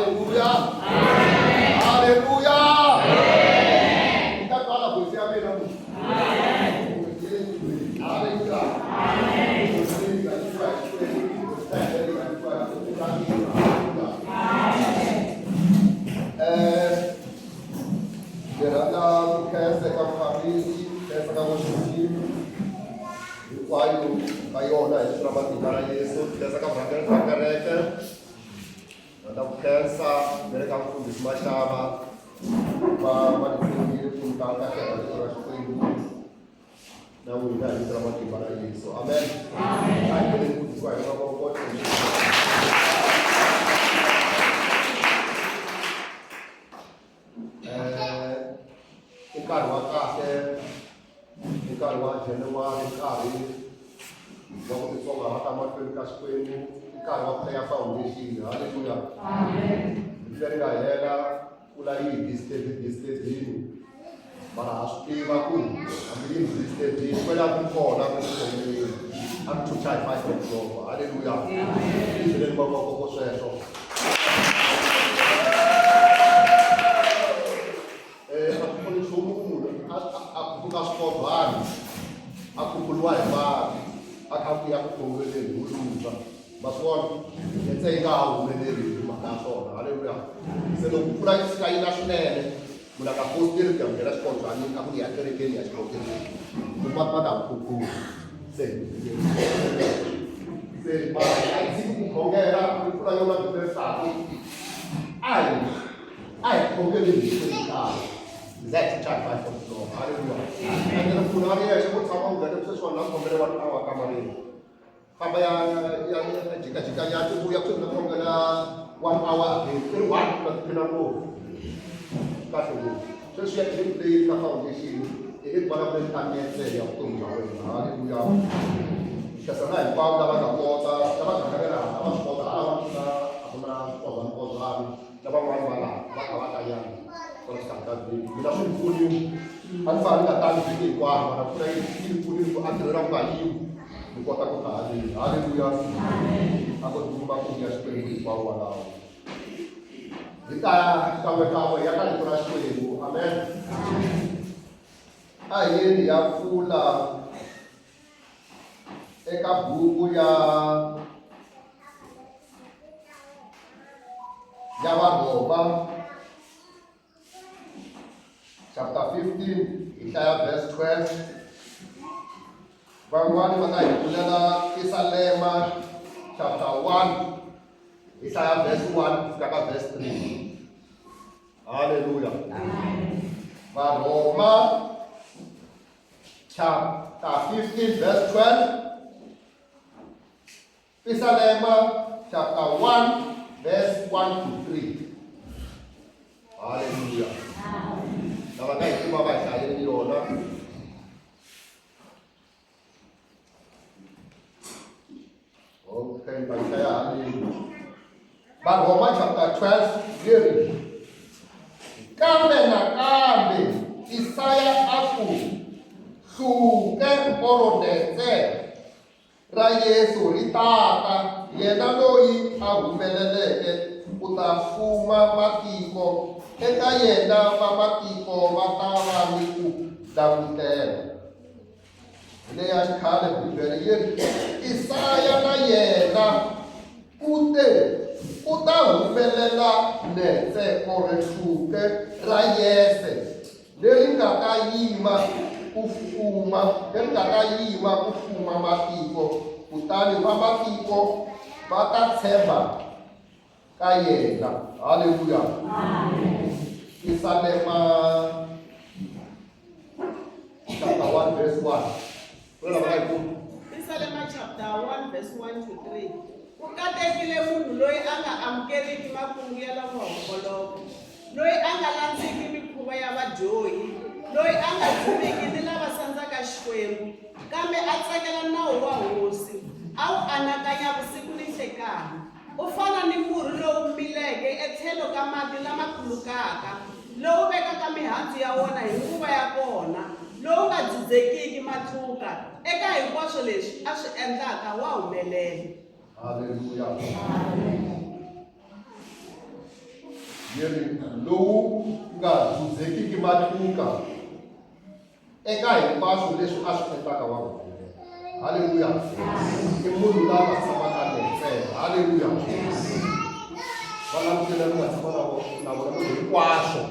Haleluya. Haleluya. Yi ta twala voice ya mina mu. Haleluya. Eh, ni rhandza ku khensa eka mufambisi, khensa ka worship team hinkwayo ka yona hi vito ra matimba ra Yesu, khensa ka vurhangeri bya kereke. Rhandza ku khensa ni le ka mufundhisi Mashava va va ni pfunile ku ni ta ta tirha rito ra Xikwembu na n'wina hi vito ra matimba ra Yesu. Amen. A hi bele mufundhisi wa hina mavoko. I nkarhi wa kahle i nkarhi wa January nkarhi wa ku titsongahata mahlweni ka Xikwembu i nkarhi wa ku leya foundation haleluya lembe ri nga hela pfula yi hi disturb disturbini mara ha swi tiva ku hambi yi hi disturbini kwela ku kona ku khongeleni a mi chucha hi 5 o'clock haleluya i byeleni mavoko sweswo. A ku pfuni nchumu ku munhu a a khupuka swikovhani a khuphuriwa hi mati a kha ku ya ku khongeleni hi vulundza ma swi vona netse yi nga ha humeleli hi mhaka ya swona halleluya se loko mpfula yi fika yi na swinene munhu a nga fositeli ku ya nghena xikondzwanini a ku ni ya kerekeni ya xikhongelweni ku mati ma ta ku khuphula se se mara a yi tshiki ku khongela mpfula yona bibele a hi A hi khongeleni hi xikarhi. Ndza hi chucha hi five o'clock. Hallelujah. Ende loko munhu a ri yexe ku tshama muganga sweswiwani la khongele one hour kamareni. Famba ya ya ya jikajika ya ti vuya ku na khongela one hour again. I ri one na tiphina ngopfu. Kahle ngopfu. Sweswi ya dream leyi ka foundation i le vulavuleni ka netse ya vutomi bya wena. Hallelujah. Khensa na hinkwavo lava nga kota lava gangaka hala va swi kota hala va na a ku na swikozwana na van'wana va laha va kha va ta nyana kwala xikarhi ka vhiki mina swi ni pfunile a ni fanele ni nga tali vhiki hinkwaro mara pfuna yi yi ni pfunile ku a ntirhweni ku nga yiwi ni kota ku ta haleni halleluya a ku duma ku ya xikwembu hinkwawo walawo hi ta kan'we kan'we ya ka rito ra xikwembu amen a hi yeni ya pfula eka buku ya ya Varhoma chapter 15 hi hlaya verse 12 van'wani va ta hi pfulela Pisalema chapter 1 hi hlaya verse 1 ku fika ka verse 3 haleluya Varhoma chapter 15 verse 12 Pisalema chapter 1 verse 1 to 3 haleluya lava nga yi kuma va hlayeni yona okay va hlaya haleni Varhoma chapter 12 yi ri kambe nakambe Isaya a ku hluke orodetse ra Yesu ri tata yena loyi a humeleleke ku ta fuma matiko eka yena vamatiko va ta va ni ku langutela hi leya xikhale Bibele yi ri Isaya na yena u te ku ta humelela netse or hluke ra Yese leri nga ta yima ku fuma leri nga ta yima ku fuma matiko kutani vamatiko va ta tshemba ka yena haleluya Pisalema chapter 1 verse 1 ku lava nga yi kuma Pisalema chapter 1 verse 1 to 3. Ku katekile munhu loyi a nga amukeriki makungu ya lavo homboloka, loyi a nga landziki mikhuva ya vadyohi, loyi a nga dzumiki ni lava sandzaka Xikwembu, kambe a tsakela nawu wa Hosi, a wu anakanya vusiku ni nhlekanhi. U fana ni murhi lowu mileke etlhelo ka mati lama khulukaka, lowu vekaka mihandzu ya wona hi nguva ya kona, lowu nga dzudzekiki matluka. Eka hinkwaswo leswi a swi endlaka wa humelela. Haleluya. Yi ri lowu nga dzudzekiki matluka eka hinkwaswo leswi a swi endlaka wa humelela. Haleluya! I munhu la nga tshamaka ntsena. Haleluya! Va langutele ku nga tshama na vona na vona ku hinkwaswo.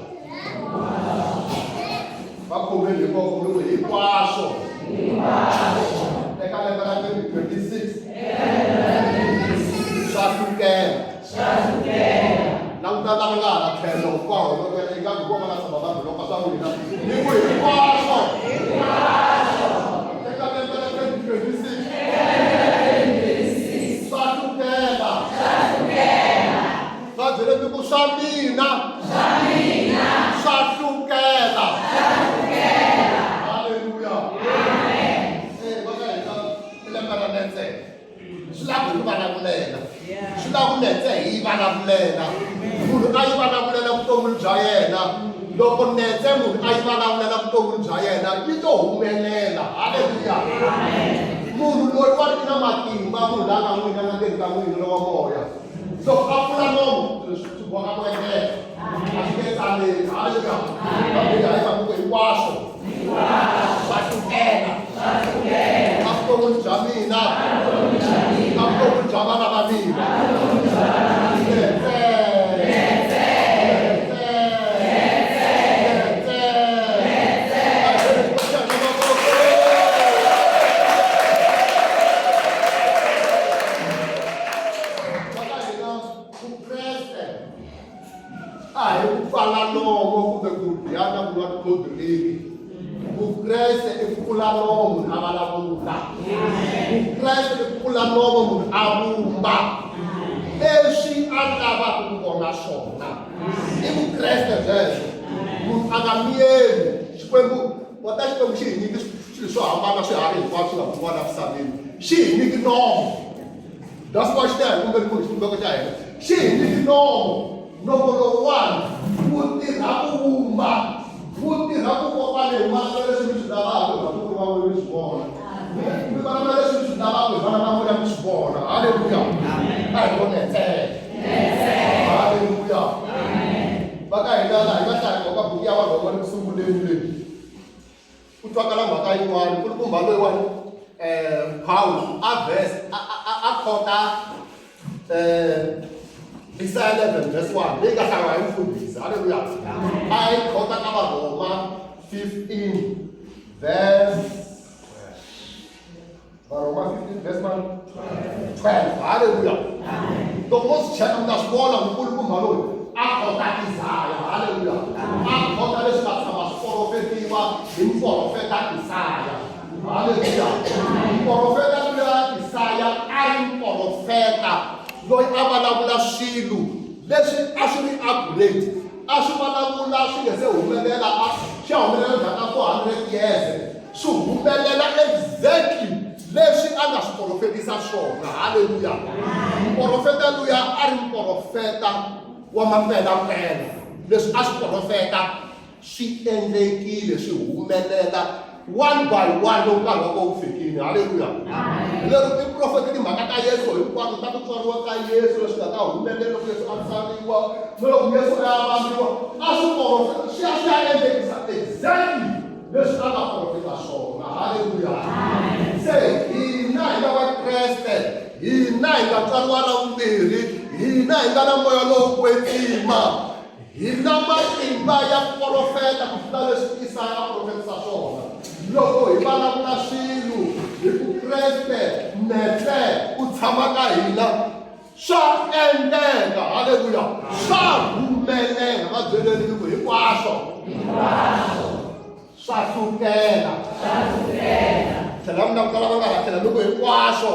Va khomeni hi voko mi ku hinkwaswo. Eka lembe ra 2026 swa hlukela. Languta lava nga hala tlhelo va holokela ingaku hi vona va nga tshama va biloka swa n'wina ni ku hinkwaswo. Eka lembe ra 2026 swa hlukela. Va byele ni ku swa mina swa hlukela. Haleluya. Eh, va ka hina i lembe ra ntsena. Swi lava hi vulavulela. Swi lava ku netse hi vulavulela. Munhu a yi vulavulela vuton'wini bya yena. Loko netse munhu a yi vulavulela vuton'wini bya yena yi to humelela. Haleluya. Munhu loyi wa ri na matimba munhu la nga n'wina nga ndzeni ka n'wina lowa moya. Loko a pfula nomu swilo swi boha ku endleka. A swi nge tsaleli. Haleluya. Bibele a yi va ku hinkwaswo swa hlukela evuton'wini bya mina evuton'wini bya vana va mina. Netse. Netse. Netse. Va ka hina Vukreste a hi ku pfala nomo kumbe ku dya na ku nwa ti-cold drink. Vukreste i ku pfula nomo munhu a vulavula. Vukreste i ku pfula nomo munhu a vumba leswi a lavaka ku vona swona. I Vukreste byebyo. Munhu a nga miyeli. Xikwembu kota Xikwembu xi hi nyiki swilo swo hambana swiharhi hinkwaswo swi nga kumiwa la misaveni. Xi hi nyiki nomo. That's why xi ta hi kumbe munhu xivumbeko xa hina xi hi nyiki nomo. Nomo lowuwani wu tirha ku vumba, wu tirha ku kopa leyi vulavula leswi mi swi lavaka hi vatukulu va n'wina mi swi vona. Mi vulavula leswi mi swi lavaka hi vana va n'wina mi swi vona. Haleluya. A hi vone ntsena. Haleluya. Va ka hina laha hi nga hlaya ka buku ya Varhoma eku sunguleni leyi. Ku twakala mhaka yin'wana nkulukumba loyiwani Pawulo a verse a khota Isaya 11 verse 1 leyi nga hlayiwa hi mfundhisi haleluya a yi khota ka Varhoma 15 verse Varhoma 15 verse 12 haleluya loko mo swi cheka mi ta swi vona nkulukumba loyi a khota Isaya haleluya a khota leswi nga tshama swi porofetiwa hi muporofeta Isaya haleluya muporofeta luya Isaya a ri muporofeta loyi a vulavula swilo leswi a swi ri accurate a swi vulavula swi nge se humelela a swi ya humelela ndzhaku ka 400 years swi humelela exactly leswi a nga swi porofetisa swona haleluya muporofeta luya a ri muporofeta wa mampelampela leswi a swi porofeta swi endlekile swi humelela one by one loko nkarhi wa kona wu fikile haleluya lero i profete timhaka ta yesu hinkwato ta ku tswariwa ka yesu leswi nga ta humelela loko yesu a tswariwa na loko yesu a ya vambiwa a swi porofeta swi ya swi ya endlekisa exactly leswi a nga profeta swona haleluya se hina hi nga vakreste hina hi nga tswariwa ra vumbirhi hina hi nga na moya lowo kwetsima hi na matimba ya ku profeta ku tlula leswi Isaya a profetisa swona loko hi vulavula swilo hi ku Kreste netse u tshama ka hina swa endleka haleluya swa humelela va byeleni ni ku hinkwaswo swa hlukela tlhela mi languta lava nga ha tlhela ni ku hinkwaswo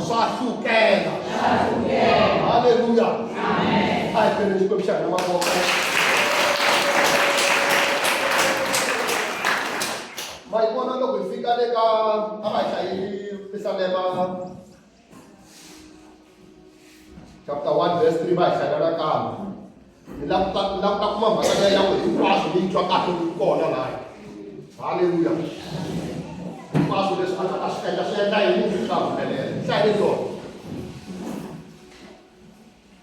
swa hlukela haleluya a hi pele xikwembu xa hina mavoko ma yi vona loko hi fika le ka a va hi hlayeli pisalema chapter 1 verse 3 va hi hlayela nakambe ni lava ku ta ni lava ku ta kuma mhaka leyi ya ku hinkwaswo ni yi twa kahle ku kona laya halleluya hinkwaswo leswi a nga ta swi endla swi endla yini swi ta humelela hlayeni yona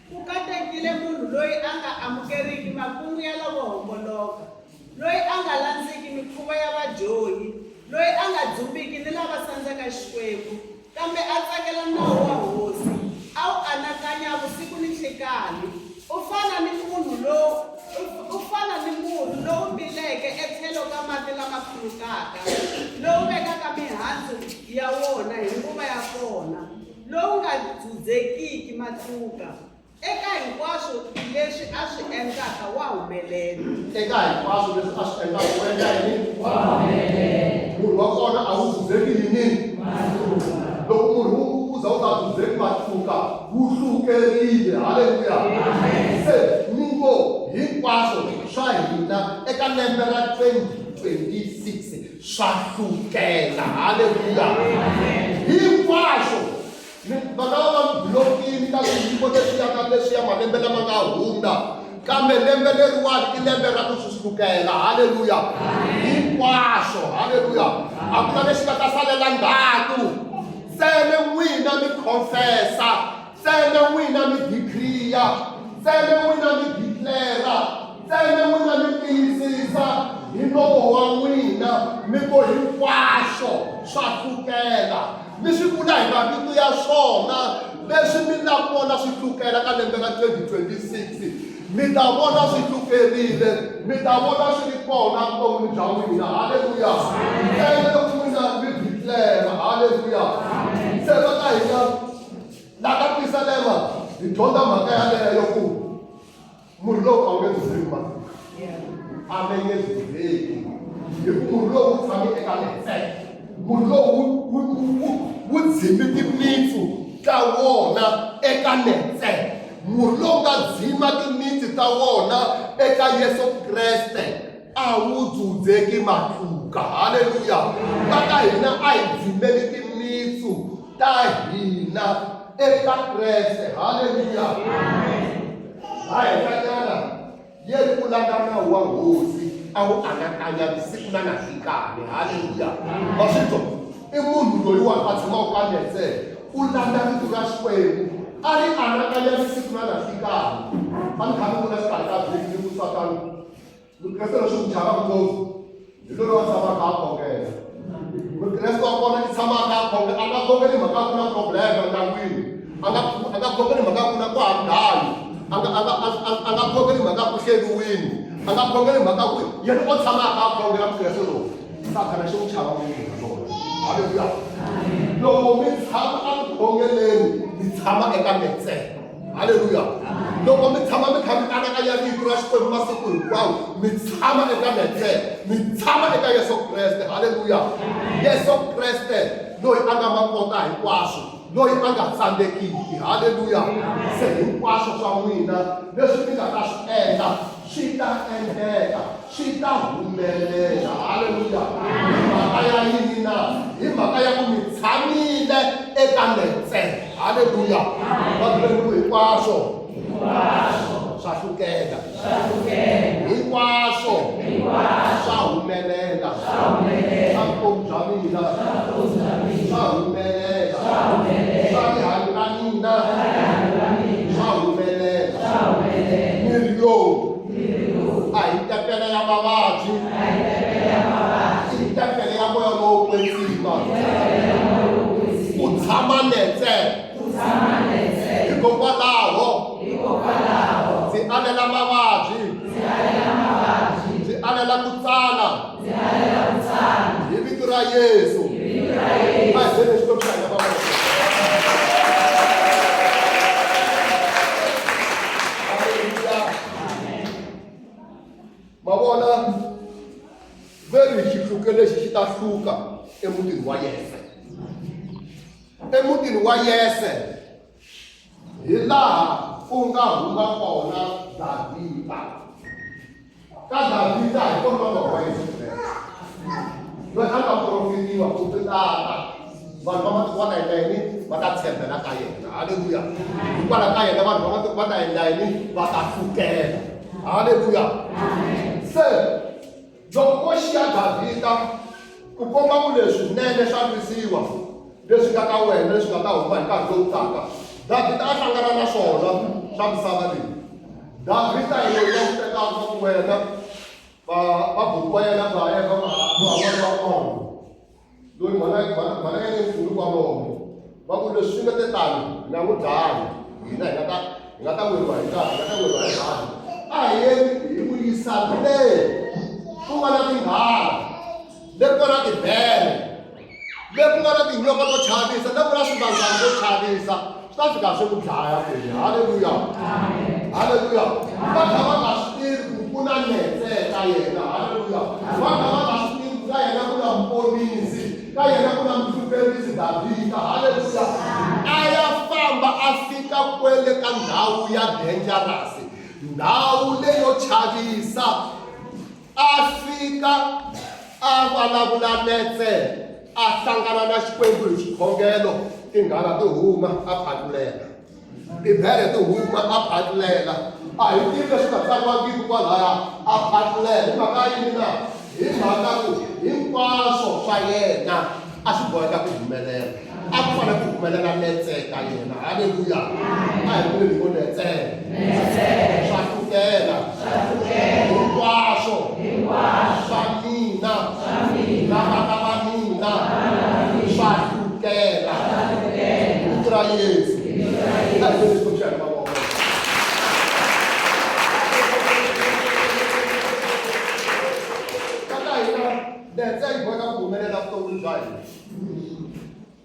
Ku katekile munhu loyi loyi a nga amukeriki makungu ya lavo homboloka, loyi a nga landziki mikhuva ya vadyohi, loyi a nga dzumbiki ni lava sandzaka Xikwembu, kambe a tsakela nawu wa Hosi, a wu anakanya vusiku ni nhlikanhi. U fana ni munhu lowu u fana ni murhi lowu mileke etlhelo ka mati lama khulukaka, lowu vekaka mihandzu ya wona hi nguva ya kona, lowu nga dzudzekiki matluka. Eka hinkwaswo leswi a swi endlaka wa humelela. Eka hinkwaswo leswi a swi endlaka u endla yini? Wa humelela. Murhi wa kona a wu dzudzeki yini? Loko murhi wu za wu nga dzudzeki matluka wu hlukerile. Haleluya. Se ni ngo hinkwaswo swa hina eka lembe ra 2026 swa hlukela. Haleluya. Hinkwaswo va nga va va mi blokini ka swiyimo leswiya na leswiya malembe lama nga hundza kambe lembe leriwani i lembe ra ku swi sukela halleluya hinkwaswo halleluya a ku na lexi nga ta salela ndzhaku ntsena n'wina mi confessa ntsena n'wina mi decreea ntsena n'wina mi declara ntsena n'wina mi tiyisisa hi nomo wa n'wina mi ku hinkwaswo swa hlukela mi swi vula hi mavito ya swona leswi mi nga vona swi hlukela ka lembe ra 2026 mi ta vona swi hlukerile mi ta vona swi ri kona vuton'wini bya n'wina halleluya ntsena loko n'wina mi declare halleluya se va ka hina la ka pisalema hi dyondza mhaka yaleyo ku Murhi lowu a wu nge dzundzeki matluka, a me nge dzundzeki, hi ku murhi lowu wu tshame eka netse. Murhi lowu wu dzime timitsu ta wona eka netse. Murhi lowu nga dzima timitsu ta wona eka Yesu Kreste a wu dzudzeki matluka. Haleluya! Va ka hina a hi dzimeli timitsu ta hina eka Kreste. Haleluya! La henhlanyana ye ri ku landza nawu wa hosi a wu anakanya vusiku na nanhlikani. Haleluya! Wa swi twa? I munhu loyiwani a tshamaka ka netse u landza rito ra Xikwembu a ri anakanya vusiku na nanhlikani. A ni kha ni vula xikarhi ka vhiki ni ku Sathana Mukreste loyi swi n'wi chavaka ngopfu hi loyi wa tshamaka a khongela. Mukreste wa kona i tshamaka a khongela, a nga khongeli mhaka ku na problem endyangwini, a nga khongeli mhaka ku na ku hambani, a nga khongeli mhaka ku hleriwini, a nga khongeli mhaka ku yena o tshamaka a khongela Mukreste lowu. Sathana xi n'wi chava ngopfu naswona. Haleluya. Loko mi tshama eku khongeleni, mi tshama eka netsena. Haleluya. Loko mi tshama mi kha mi anakanya rito ra Xikwembu masiku hinkwawo, mi tshama eka netse, mi tshama eka Yesu Kreste. Haleluya. Yesu Kreste loyi a nga makota hinkwaswo, loyi a nga tsandzekiki. Haleluya. Se hinkwaswo swa n'wina leswi mi nga ta swi endla swi ta endleka, swi ta humelela. Haleluya. Hi mhaka ya yini na? Hi mhaka ya ku mi tshamile eka netse. Haleluya. Va byeleni ku hinkwaswo swa hlukela. Hinkwaswo swa humelela. Swa vutomi bya mina swa humelela. Swa rihanyo ra mina swa humelela. Miri lowu a hi tempele ya mavabyi, i tempele ya moya lowo kwetsima. Ku tshama netse hikokwalaho ndzi alela mavabyi, ndzi alela ku tsana hi vito ra Yesu. A hi byeleni Xikwembu xa hina mavoko. Haleluya. Ma vona veri xihluke lexi xi ta hluka emutini wa Yese. Emutini wa Yese hi laha ku nga huma kona Davhida. Ka Davhida hi kona va nga huma Yesu Kreste. Loyi a nga profetiwa ku ti tata vanhu va matiko va ta endla yini? Va ta tshembela ka yena. Haleluya. Hikwalaho ka yena vanhu va matiko va ta endla yini? Va ta hlukela. Haleluya. Se loko ko xiya Davhida ku komba ku leswinene swa twisiwa leswi nga ka wena leswi nga ta huma hi nkarhi lowu taka. Davhida a hlangana na swona swa misava leyi. Davhida hi loyi va n'wi tekaka va ku wena va va buti wa yena va ya va va va ongo loyi mhana mhana ya yena nkulu kwalomo va ku leswi swi nga te tani hi nga n'wi dlaya hina hi nga ta hi nga ta weriwa hi nkarhi hi nga ta weriwa hi rhandi a hi yeni hi n'wi yisa le ku nga na tinghala le ku nga na tibele le ku nga na tinyoka to chavisa le ku nga na swivandzana swo chavisa swi ta fika swi ku dlaya kwini halleluya halleluya va kha va nga swi tivi ku ku na netse ka yena halleluya va kha va nga swi tivi ku ka yena ku na muponisi ka yena ku na muhluperisi davhida halleluya a ya famba a fika kwele ka ndhawu ya dangerous ndhawu leyo chavisa A fika a vulavula netse, a hlangana na Xikwembu hi xikhongelo, tinghala ti huma, a phatlulela. Tibere ti huma, a phatlulela. A hi tivi leswi nga tsariwangiki kwalaya, a phatlulela. Hi mhaka yini na? Hi mhaka ku hinkwaswo swa yena a swi boheka ku humelela. A ku fanele ku humelela netse ka yena. Haleluya! A hi vuleni hi ngo netse. Swa hlukela. Hinkwaswo swa mina na vana va mina swa hlukela. Hi vito ra Yesu. A hi vuleni Xikwembu xa hina mavoko. Tata hina, netse yi boheka ku humelela vuton'wini bya hina.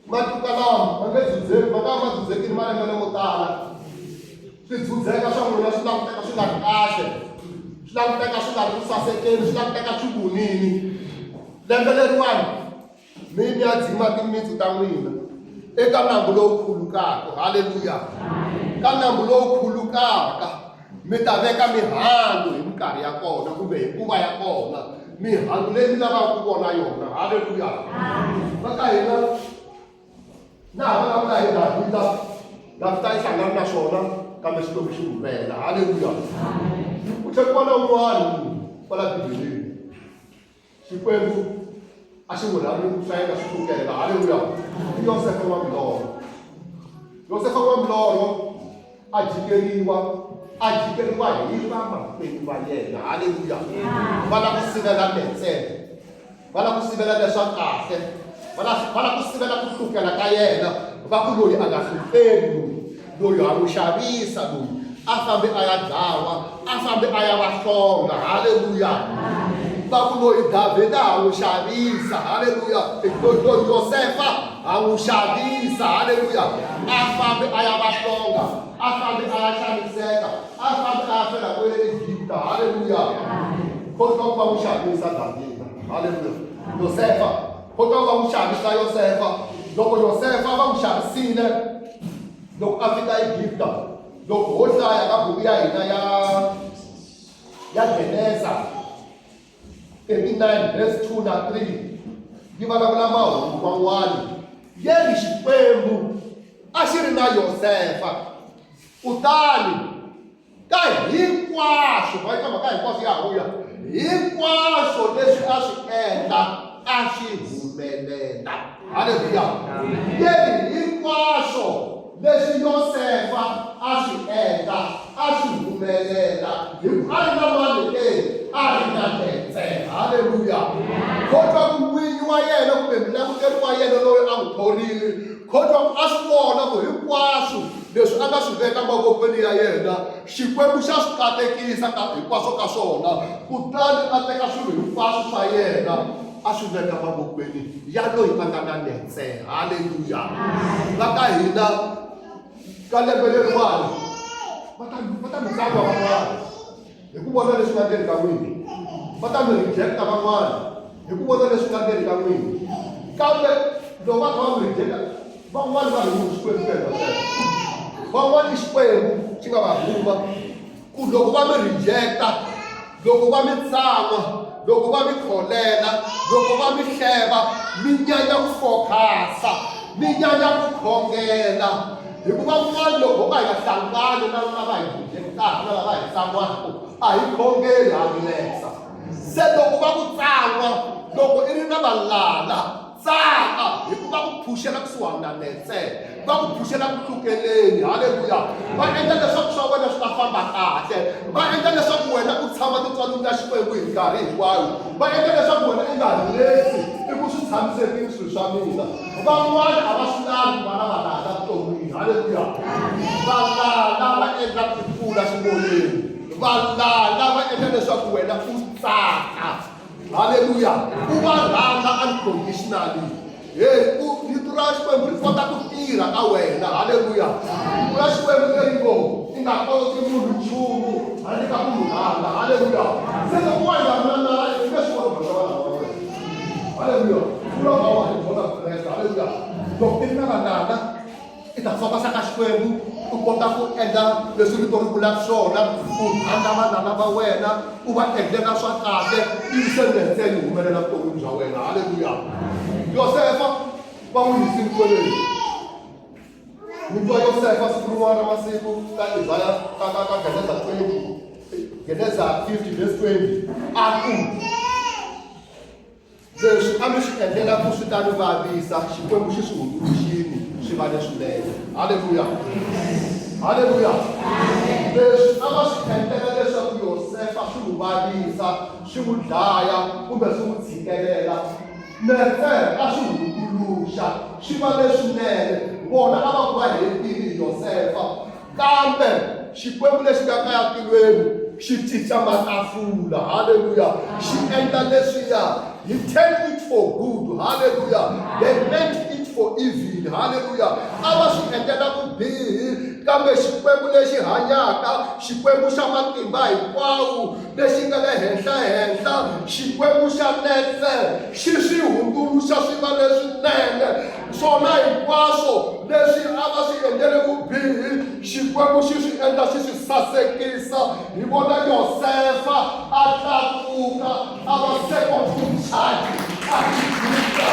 Matluka lama ma nge dzudzeki, ma nga va ma dzudzekile malembe lamo tala. Swidzudzeka swa n'wina swi languteka swi nga ri kahle, swi languteka swi nga ri ku sasekeni, swi languteka swi vunini. Lembe leriwani mi mi ya dzima timitsu ta n'wina eka nambu lowu khulukaka. Haleluya! Ka nambu lowu khulukaka mi ta veka mihandzu hi minkarhi ya kona kumbe hi nguva ya kona mihandzu leyi mi lavaka ku vona yona halleluya va ka hina na ha vulavula hi davhida davhida yi hlangana na swona kambe xikwembu xi humela halleluya ku tlhela ku va na un'wana kwala bibeleni Xikwembu a xi n'wi rhambi ku swa yena swi hlukela. Haleluya! I Yosefa wa milorho. Yosefa wa milorho a jikeriwa a jikeriwa hi vamakwenu va yena. Haleluya! Va lava ku sivela netsele, va lava ku sivela leswa kahle, va lava ku sivela ku hlukela ka yena. Va ku loyi a nga hlukeli loyi, loyi ha n'wi xavisa loyi a fambe a ya dlawa a fambe a ya va hlonga halleluya va ku loyi davhida ha n'wi xavisa halleluya loyi yosefa ha n'wi xavisa halleluya a fambe a ya va hlonga a fambe a ya xaniseka a fambe a ya fela kwele egipta halleluya kotwa ku va n'wi xavisa davhida halleluya yosefa kotwa ku va n'wi xavisa yosefa loko yosefa va n'wi xavisile Loko a fika Egipta, loko ho hlaya ka buku ya hina ya ya Genesa 39 verse 2 na 3 yi vulavula mahungu man'wana ye ri Xikwembu a xi ri na Yosefa kutani ka hinkwaswo va yi mhaka hinkwaswo ya vuya hinkwaswo leswi a swi endla a swi humelela halleluya yeli hinkwaswo leswi yosefa a swi endla a swi humelela hi ku a ri na mani ke a ri na netse halleluya kotwa ku n'winyi wa yena kumbe mulanguteri wa yena loyi a n'wi thorile Kodwa a swi vona ku hinkwaswo leswi a nga swi veka mavokweni ya yena Xikwembu xa swi katekisa ka hinkwaswo ka swona kutani a teka swilo hinkwaswo swa yena a swi veka mavokweni ya loyi a nga na netse halleluya va ka hina ka lembe leriwani va ta va ta mi tsan'wa van'wana hi ku vona leswi nga ndzeni ka n'wina va ta mi rejecta van'wana hi ku vona leswi nga ndzeni ka n'wina kambe loko va kha va mi rejecta van'wana va rhuma xikwembu ku endla sweswo van'wana i xikwembu xi nga va rhuma ku loko va mi rejecta loko va mi tsan'wa loko va mi kholela loko va mi hleva mi nyanya ku fokhasa mi nyanya ku khongela hikuva van'wana loko ho ka hi nga hlangani na lava hi rejectaka na lava hi tsan'waka a hi khongeli ha relaxa se loko va ku tsan'wa loko i ri na valala tsaka hikuva ku phuxela kusuhani na netse Va ku phuxela ku hlukeleni. Haleluya. Va endla leswaku swa wena swi ta famba kahle. Va endla leswaku wena u tshama tintswalweni ta Xikwembu hi nkarhi hinkwayo. Va endla leswaku wena u nga rilesi i ku swi tshamisekile swilo swa mina. Van'wana a va swi lavi ku va na valala vuton'wini. Haleluya. Valala va endla ku kula ximoyeni. Valala va endla leswaku wena u tsaka. Haleluya. U va rhandza unconditionally. Hey, u rito ra Xikwembu ri kota ku tirha ka wena. Haleluya. Rito ra Xikwembu leri ngo i nga koloti munhu nchumu handle ka ku n'wi rhandza. Haleluya. Se loko wa nga ri na nala i nge swi koti ku rhandza vana va wena. Haleluya. Vula va wa hi vona Kreste. Haleluya. Loko i ri na valala i ta fokasa ka Xikwembu u kota ku endla leswi rito ri vulaka swona u rhandza valala va wena u va endlela swa kahle ivi se ntsena yi humelela vuton'wini bya wena. Haleluya. Yosefa va n'wi yisile kweleni. Mi twa Yosefa siku rin'wana ra masiku ka Isaya ka Geneza 20 Geneza 50 verse 20 a ku Leswi a mi swi endlela ku swi ta mi vavisa, Xikwembu xi swi hundzuluxini swi va leswinene. Haleluya! Haleluya! Leswi a va swi endlela leswaku Yosefa swi n'wi vavisa, swi n'wi dlaya kumbe swi n'wi tshikelela, Netse a swi hundzuluxa swi va leswinene. Vona a va ku va hetile hi Yosefa. Kambe Xikwembu lexi nga kaya tilweni xi cinca matafula. Haleluya! Xi endla leswiya. He turned it for good. Haleluya! They meant it for evil. Haleluya! A va swi endlela vubihi, kambe Xikwembu lexi hanyaka, Xikwembu xa matimba hinkwawo, lexi nga le henhla-henhla, Xikwembu xa netse, xi swi hundzuluxa swi va leswinene. Swona hinkwaswo leswi a va swi endlele vubihi, Xikwembu xi swi endla xi swi sasekisa. Hi vona Yosefa a tlakuka a va second in charge a Egipta.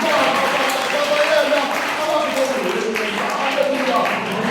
Mara valala va yena a va ku vo n'wi herisa. Haleluya!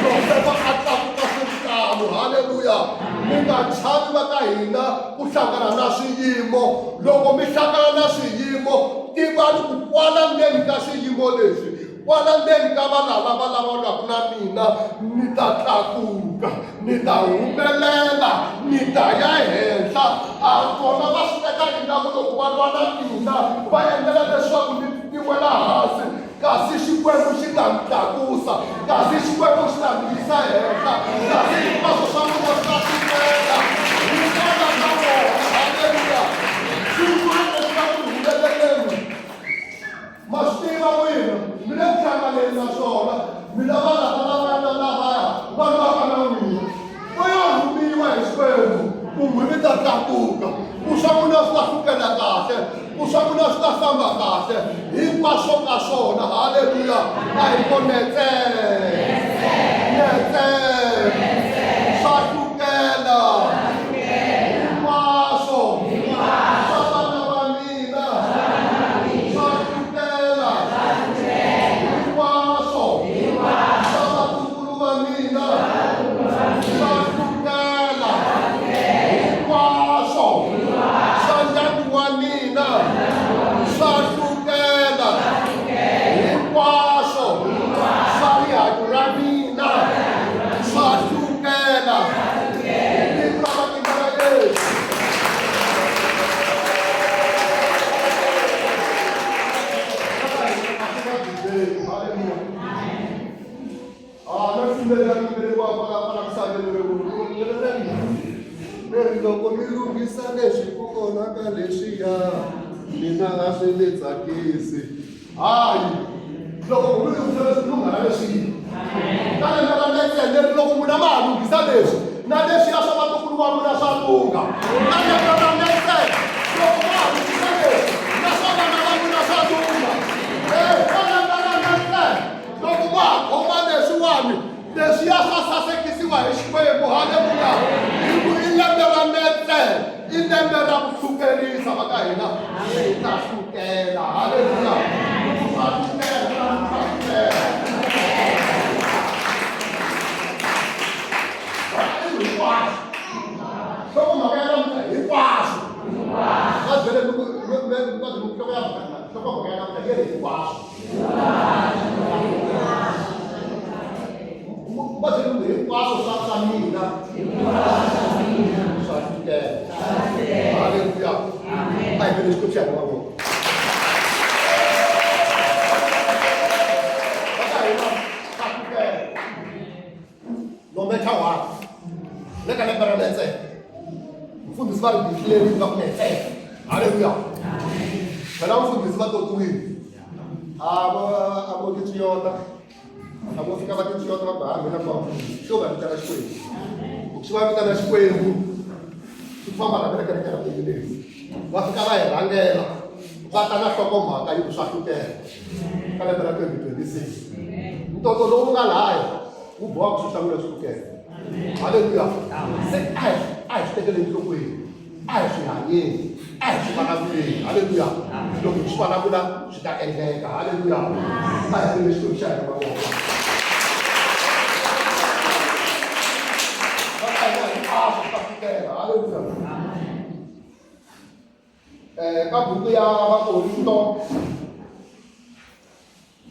Yosefa a tlakuka swi ri tano. Haleluya! Mi nga chavi va ka hina ku hlangana na swiyimo. Loko mi hlangana na swiyimo, tivani ku kwala ndzeni ka swiyimo leswi, kwala ndzeni ka valala va lava lwaka na mina, ni ta tlakuka, ni ta humelela, ni ta ya henhla. A kona va swi teka ingaku loko va lwa na mina va endlela leswaku ni ni wela hansi, kasi Xikwembu xi ta ni tlakusa, kasi Xikwembu xi ta ni yisa henhla, kasi hinkwaswo swa mina swi ta hlukela hikwalaho ka vona. Haleluya! Swin'wana leswi nga ku humeleleni ma swi tiva n'wina, mi le ku hlanganeni na swona, mi lava lava lavaya na lavaya va lwaka na n'wina. U yo rhumiwa hi Xikwembu ku n'wi mi ta tlakuka, ku swa n'wina swi ta hlukela kahle, ku swa n'wina swi ta famba kahle, hinkwaswo ka swona. Haleluya! A hi ko netse, netse, swa hlukela hinkwaswo swa vana va mina, swa hlukela hinkwaswo swa vatukulu va mina. Swa hlukela hinkwaswo swa ndyangu wa mina, swa hlukela hinkwaswo swa rihanyo ra mina, swa hlukela hi vito ra matimba ra Yesu. Hallelujah. Ah, na pfumelela ku velekiwa kwala kwala misaveni leri loko mi lunghisa leswi ku onhaka leswiya mina a swi ni tsakisi hayi loko mi lunghisa leswi lunghana leswiya ka lembe ra netse leri loko n'wina ma ha lunghisa leswi na leswiya swa vatukulu wa n'wina swa lungha ka lembe ra netse loko ma ha lunghisa leswi na swa vana va n'wina swa lungha e ka lembe ra netse Loko ma ha khoma leswiwani, leswiya swa sasekisiwa hi Xikwembu. Haleluya! Hi ku i lembe ra netse, i lembe ra ku hlukerisa va ka hina. Swi ta hlukela. Haleluya! Swa hlukela, swa hlukela. Hinkwaswo. Nhlokomhaka ya namuntlha hinkwaswo. Va byele va byele nhloko ya mhaka, nhlokomhaka ya namuntlha yi ri hinkwaswo. Xikwembu xa hina mavoko. Va ka hina swa hlukela. No matter what. Le ka lembe ra ntsena. Mfundhisi va ri declare nga ku ntsena. Haleluya. Phela mfundhisi va totiwile. A vo a vo titswiyota. A vo fika va titswiyota va ku ha mina ku va mfundhisi. Xo va vitana Xikwembu. Xi va vitana Xikwembu. Xi famba na vona kereke ra leyi. Va fika va hi rhangela. Va ta na nhlokomhaka yi ku swa hlukela. Ka lembe ra 2026. Ntoto lowu nga lahaya wu boha ku swi hlamula swi hlukela. Haleluya. Se a hi swi tekeli enhlokweni. A hi swi hanyeni. A hi swi vulavuleni. Haleluya. Loko hi swi vulavula swi ta endleka. Haleluya. A hi veni Xikwembu xa hina mavoko. Va ka hina hinkwaswo swi ta fikela. Haleluya. Ka buku ya Vakorinto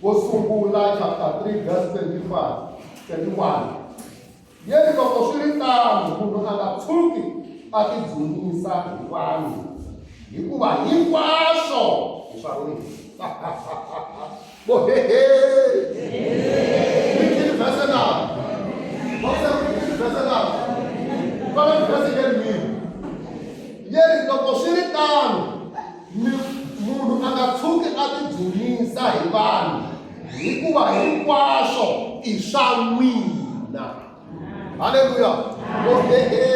vo sungula chapter 3 verse 25 21 yeri loko swi ri tano munhu a nga tshuki a tidzunisa hi vanhu hikuva hinkwaswo hi swa n'wina bohehe verse na verse na fana verse yeri yeri loko swi ri tano munhu a nga tshuki a tidzunisa hi vanhu hikuva hinkwaswo i swa n'wina halleluya ohehe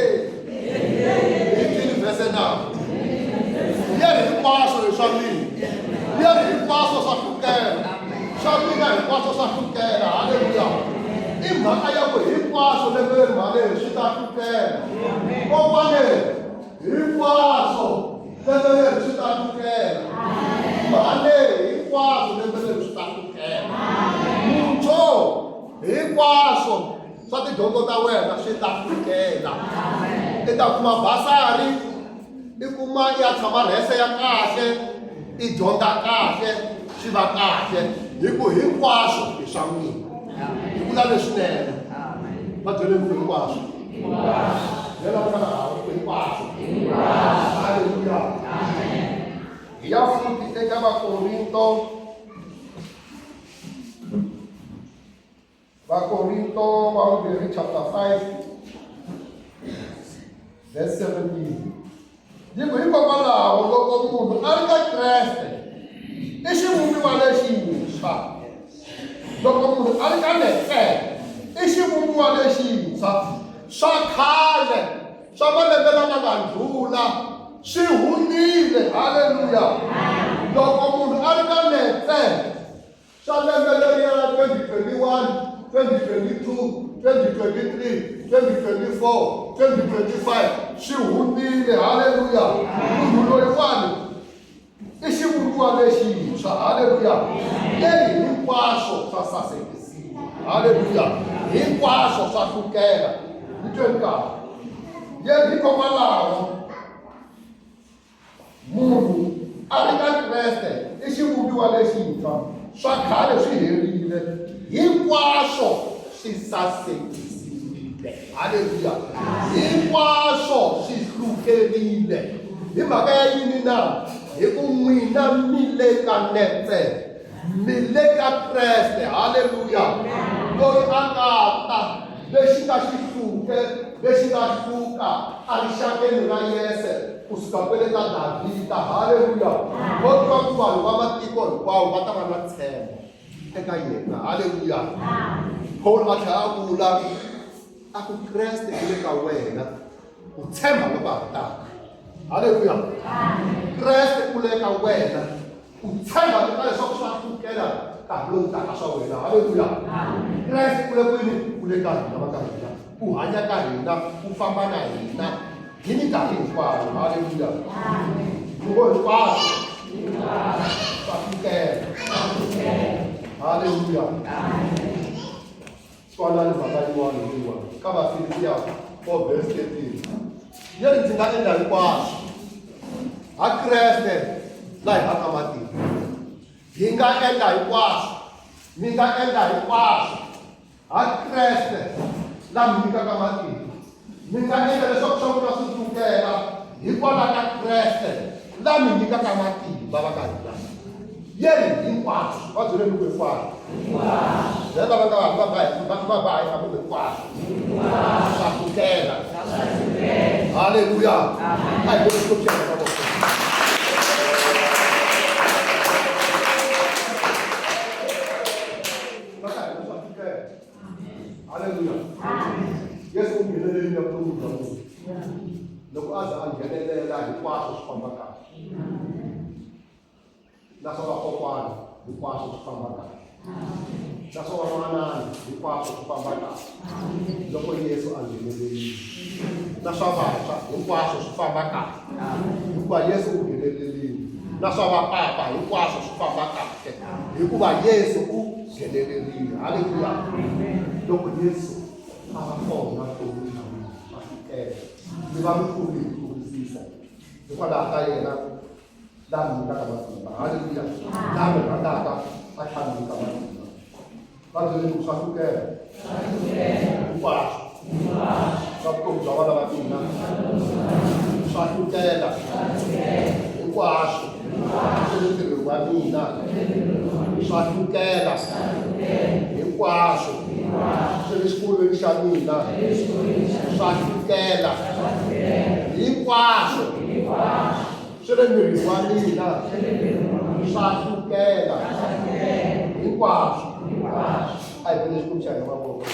hi twini vhese na yeri hinkwaswo i swa mina yeri hinkwaswo swa hlukela swa mina hinkwaswo swa hlukela halleluya i mhaka ya ku hinkwaswo lembe leri mhani swi ta hlukela kokwane hinkwaswo lembe leri swi ta hlukela mhani hinkwaswo lembe leri swi ta hlukela muntho hinkwaswo swa tidyondzo ta wena swi ta hlukela i ta kuma basari i kuma i ya tshama rhese ya kahle i dyondza kahle swi va kahle hi ku hinkwaswo i swa n'wina hi vula leswinene va byele ku hinkwaswo byela munghana wa ku hinkwaswo halleluya hi ya futhi eka Vakorinto Vakorinto va vumbirhi chapter 5 verse 17 yi ku hikokwalaho loko munhu a ri ka Kreste i xivumbiwa lexintshwa loko munhu a ri ka nete i xivumbiwa lexintshwa swa khale swa malembe lama nga ndlula swi hundzile halleluya loko munhu a ri ka nete swa lembe leriya ra 2021 2022 2023 2024 2025 swi hundzile halleluya munhu loyiwani i xivumbiwa lexintshwa halleluya leyi hinkwaswo swa sasekisiwa halleluya hinkwaswo swa hlukela yi tweni kahle ye hikokwalaho Munhu a ri ka Kreste i xivumbiwa lexintshwa, swa khale swi herile, hinkwaswo swi sasekisiwile. Haleluya! Hinkwaswo swi hlukerile. Hi mhaka ya yini na? Hi ku n'wina mi le ka netse, mi le ka Kreste. Haleluya! Loyi a nga ta lexi nga xihluke lexi nga hluka erixakeni ra Yese ku suka kwele ka Davhida. Haleluya! Vo twa ku vanhu va matiko hinkwawo va ta va na ntshembo eka yena. Haleluya! Paul a tlhela a vula a ku Kreste u le ka wena ku tshemba loko ha taka. Haleluya! Kreste u le ka wena ku tshemba ka leswaku swa hlukela nkarhi lowu taka swa wena halleluya Kreste u le kwini u le ka hina va ka hina ku hanya ka hina ku famba na hina hi minkarhi hinkwayo halleluya ngo hinkwaswo swa hlukela halleluya twanani mhaka yin'wana leyiwani ka Vafilipiya 4 verse 13 yi ri ndzi nga endla hinkwaswo ha Kreste la hi haka matimba hi nga endla hinkwaswo mi nga endla hinkwaswo ha Kreste la mi nyikaka matimba mi nga endla leswaku swa n'wina swi hlukela hikwalaho ka Kreste. La mi nyikaka matimba va ka hina. Yeri hinkwaswo, va byele ni ku hinkwaswo. Byela lava nga va va va va va hi ku hinkwaswo. Swa hlukela. Haleluya. A hi voni Xikwembu xa hina mavoko. Va ka hina swa hlukela. Haleluya. Yesu u nghenelerile vutomi bya munhu. Loko a za a nghenelela hinkwaswo swi famba kahle. Na swa vakokwana hinkwaswo swi famba kahle. Na swa vamanana hinkwaswo swi famba kahle. Loko Yesu a nghenelerile. Na swa vantshwa hinkwaswo swi famba kahle. Hikuva Yesu u nghenelerile. Na swa vapapa hinkwaswo swi famba kahle. Hikuva Yesu u nghenelerile. Haleluya. Loko Yesu a va kona vuton'wini bya mina swa hlukela. Mi va mi tlule hi ku tlurisisa. Hikwalaho ka yena la mi nyikaka matimba. Haleluya. La mi rhandzaka a tlhela mi nyika matimba. Va byele ku swa hlukela. Hinkwaswo. Swa vutomi bya vana va mina. Swa hlukela. Hinkwaswo. Swa le ntirhweni wa mina. Swa hlukela. Hinkwaswo. Swa le xikolweni xa mina. Swa hlukela. Hinkwaswo. Swi le mirini wa mina. Swa hlukela. Hinkwaswo. A hi bele Xikwembu xa hina mavoko.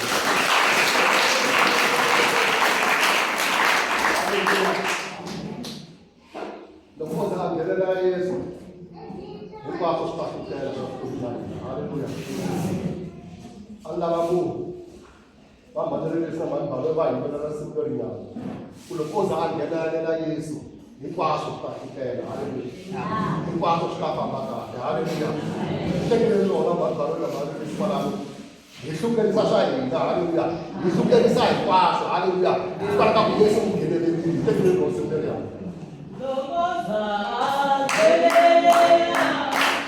Loko o za a nghenelela Yesu, hinkwaswo swi ta hlukela swa vutomi bya hina. Haleluya. A ni lava ku va mhanelelisa mhani balo va yimbelela risimu lerinyana ku loko o za a nghenelela Yesu hinkwaswo swi ta hlukela. Haleluya. Hinkwaswo swi ta famba kahle. Haleluya. Tekeleni rona mhani balo na mhanelelisi kwalano. Hi hlukerisa swa hina. Haleluya. Hi hlukerisa hinkwaswo. Haleluya. Hikwalaho ka ku Yesu u nghenelerile. Hi tekeleni rona risimu leriya. Loko za a nghenelela,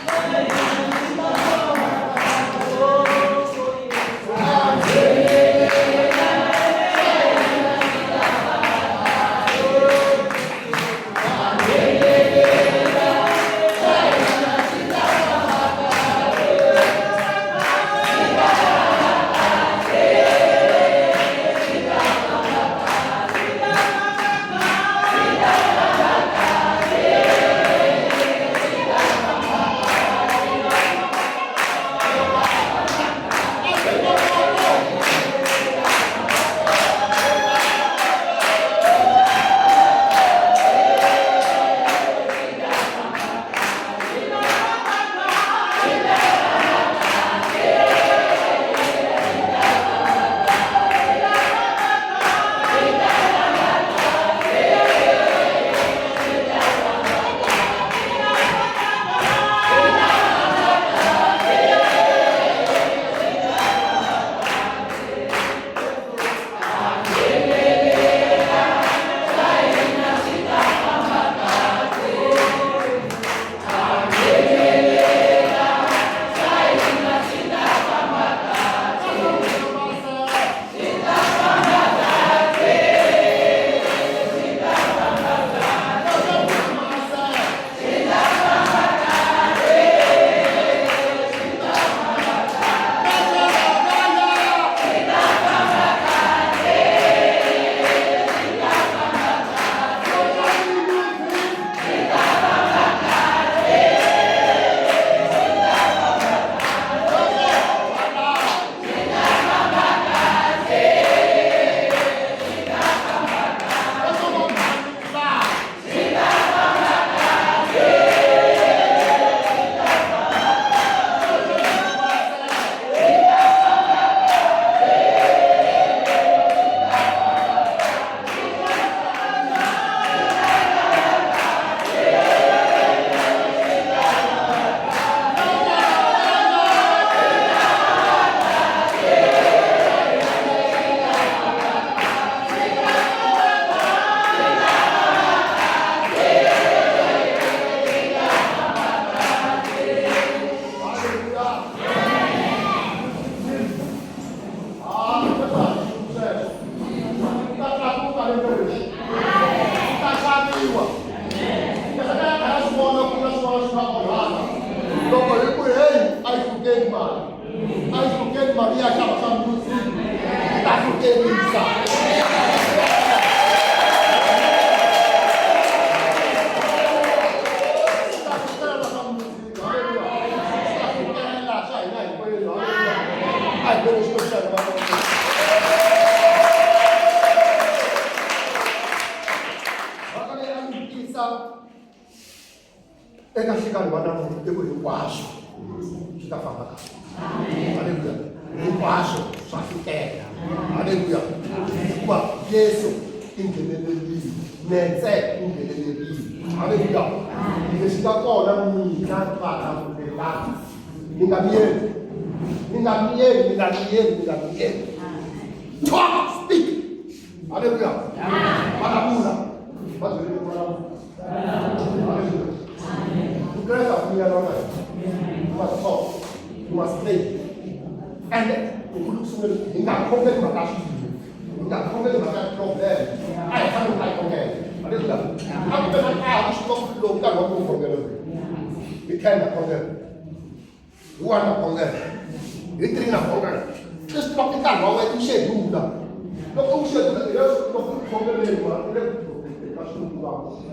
swa hina swi ta famba kahle. Loko Yesu a Mhaka leyi a yi tisa eka nhlikani wa namuntlha i ku hinkwaswo swi ta famba kahle. Haleluya. Hinkwaswo swa fikela. Haleluya. Hikuva Yesu i nghenelerile. Netse i nghenelerile. Haleluya. Lexi nga kona mina valamulelani. Mi nga miyeli. Mi nga miyeli, mi nga miyeli, mi nga miyeli. Talk, speak. Haleluya. Vulavula. Va byele ku vulavula. Haleluya. Vukreste a ku miyelana. You must talk. You must pray. And ku ku sungula hi nga khongeli mhaka swilo. Hi nga khongeli mhaka problem. A hi fanele hi khongela. Haleluya. A ku ve na nkarhi swi tiva ku lowu nkarhi wa ku khongela. Hi 10 na khongela. Hi 1 na khongela. Hi 3 na khongela. I swi tiva ku i nkarhi wa wena u xedula. Loko u xedula hi leswi loko u khongeleni ma i le ku protecteni ka swilo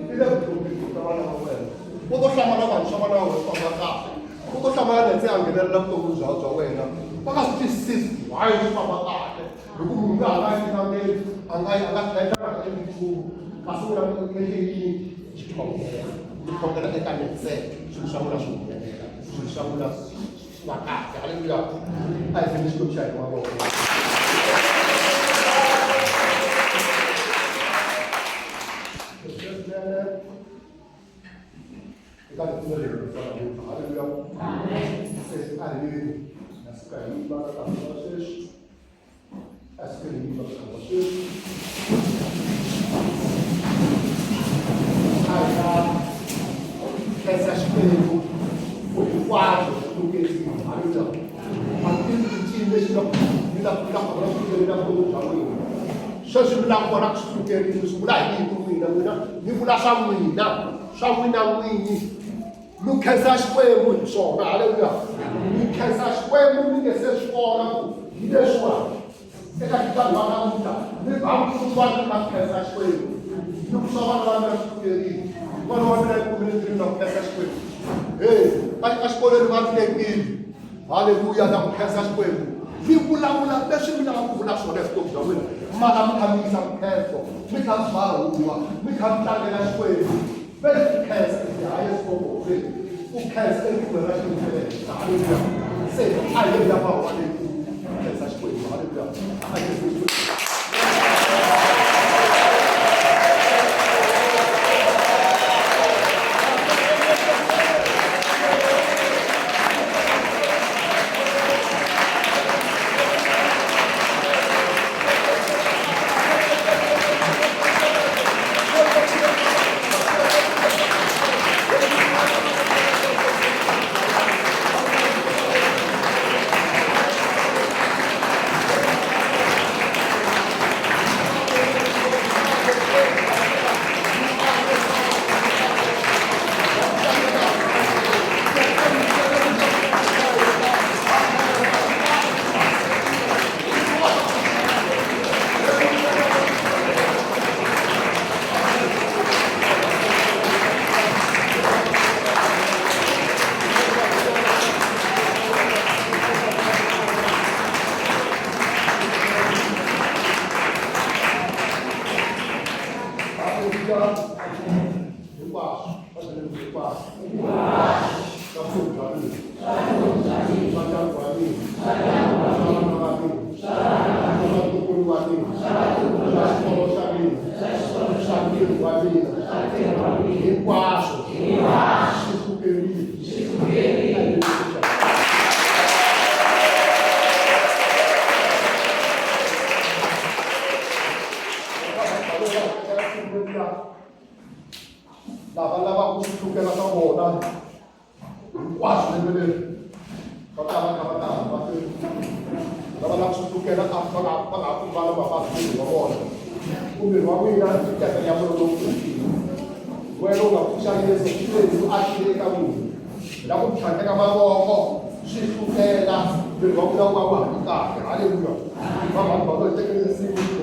i le ku protecteni ka vana va wena. U to hlamala vanhu swa vana va wena swi famba kahle. U to hlamala netse a nghenelela vutomi bya wena. Va nga swi twisisi why swi famba kahle. Hi ku munhu loyi a nga yi enangeni a nga yi a nga tlhela a nga endli nchumu kasi wena u endle yini xi khongela mi khongela eka netse swilo swa n'wina swi humelela swilo swa n'wina swi va kahle halleluya a hi feni xikwembu xa hina mavoko. Eka ripfumelo leri ri fanaka halleluya se a hi yini na suka hi yima ka nkarhi wa sweswi a suke hi yima ka nkarhi wa sweswi a hi ta khensa Xikwembu ku hinkwaswo swi lunghekile halleluya a ni tivi ku ncini lexi nga mi la mi la kona ku fikelela vutomi bya n'wina sweswi mi la kona ku swi fikerile swi vula hi yini n'wina n'wina ni vula swa n'wina swa n'wina n'winyi mi khensa Xikwembu hi swona halleluya mi khensa Xikwembu mi nge se swi vona ku hi leswiwani eka nkarhi wa namuntlha mi ba mukhuhlwani mi nga khensa Xikwembu ni ku swa vana va mina swi pfukerile n'wana wa mina yi kumile ndzi ri na ku khensa Xikwembu hey exikolweni va tlekile halleluya na ku khensa Xikwembu mi vulavula leswi mi lavaka ku vula swona hi vutomi bya n'wina mara mi kha mi yisa mukhenso mi kha mi ba huwa mi kha mi tlangela Xikwembu ve ku khensa is the highest form of faith ku khensa i ripfumelo ra xiyimo xa le henhla halleluya se a hi ya mahuwa leyi ku khensa Xikwembu halleluya a hi Xikwembu. Hinkwaswo va byele hinkwaswo swa vutomi bya mina swa ndyangu wa mina swa vana va mina swa vatukulu va mina swa xikolo xa mina swa ntirho wa mina hinkwaswo swi pfukerile. Lava lavaka ku swi hlukela swa vona hinkwaswo lembe leri va ta va kha va ta va ti lava lava swi hlukela a va nga va nga ha pfumala mavabyi miri wa vona ku miri wa n'wina i tempele ya moya lowo kwetsima wena u nga pfuxa Yesu Xikwembu a xile eka n'wina la ku tlhandleka mavoko swi hlukela miri wa n'wina wu va wu hanye kahle halleluya va vanhu va tekele nsimu.